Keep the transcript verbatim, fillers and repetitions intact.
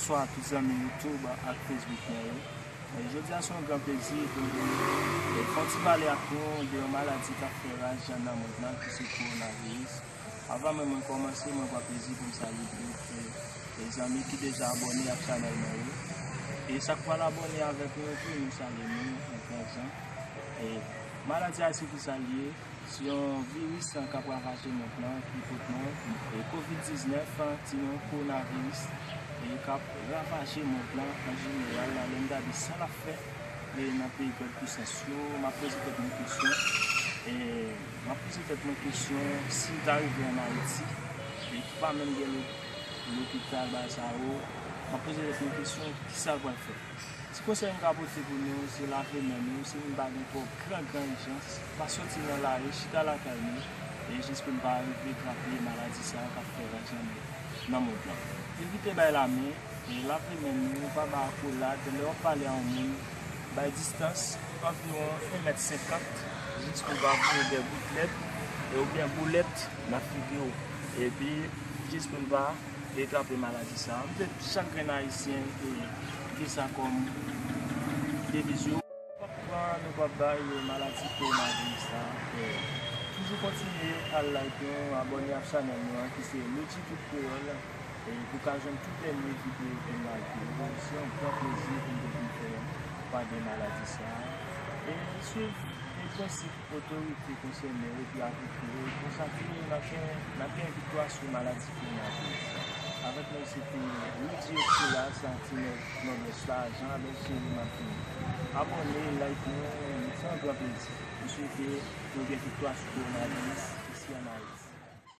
Bonswa tout zanmi YouTube ak Facebook mwen yo. E, jodi a se yon gran plezi pou m vin, e, fè yon ti pale ak nou de yon maladi k ap fè raj nan mond lan ki se kowonaviris. Avan menm mwen kòmanse, mwen pran plezi pou m salye tout, e, e, zanmi ki deja abòne ak chanèl mwen yo. E sa k pral abòne avèk nou tou, nou salye nou, yon gran jan. E maladi a se ki sa l ye? Se yon viris k ap ravaje mond lan ki pot non, e, kovid diznèf, ti non, kowonaviris, e, k ap ravaje mond lan an jeneral. Lè n gade sa l ap fè, e, nan peyi grande puissance yo, m ap poze tèt mwen kesyon, e, m ap poze tèt mwen kesyon, si l ta rive ann Ayiti, e ki pa menm gen lo-, lopital, bagay sa yo, m ap poze tèt mwen kesyon, kisa l pral fè? Ti konsèy m ka pote pou nou, se lave men nou, si nou pa gen twò gran, gran ijans, pa soti nan lari, chita lakay nou, e jis pou n pa rive trape maladi sa a k ap fè raj nan, nan mond lan. Evite bay lamen, e lave men nou, pa bay akolad, lè w ap pale a yon moun, bay distans anviwon yon mèt senkant, jis pou n pa voye de goutlèt, e oubyen boulèt nan figi w, epi jis pou n pa e trape maladi sa a. M swete chak grenn Ayisyen, e, gen sa kòm deviz yo. Nou p ap pran, nou p ap bay, e, maladi kowonaviris la. E, toujou kontinye al like nou, abòne ak chanèl nou an, ki se Logic Kreyòl, e, pou ka jwenn tout dènye videyo ke n lage yo. Se yon gran plezi pou m te vin fè pa de maladi sa a. E swiv, e, prensip otorite konsène yo epi aplike yo. Konsa tou, n ap gen, n ap gen viktwa sou maladi kowonaviris la. Avèk mwen, se te Rudy Esquilas, ti nèg Nòdwès la, Jean Albert Chéry Martin. Abòne, like nou, se yon gran plezi. M swete nou gen viktwa sou kowonaviris.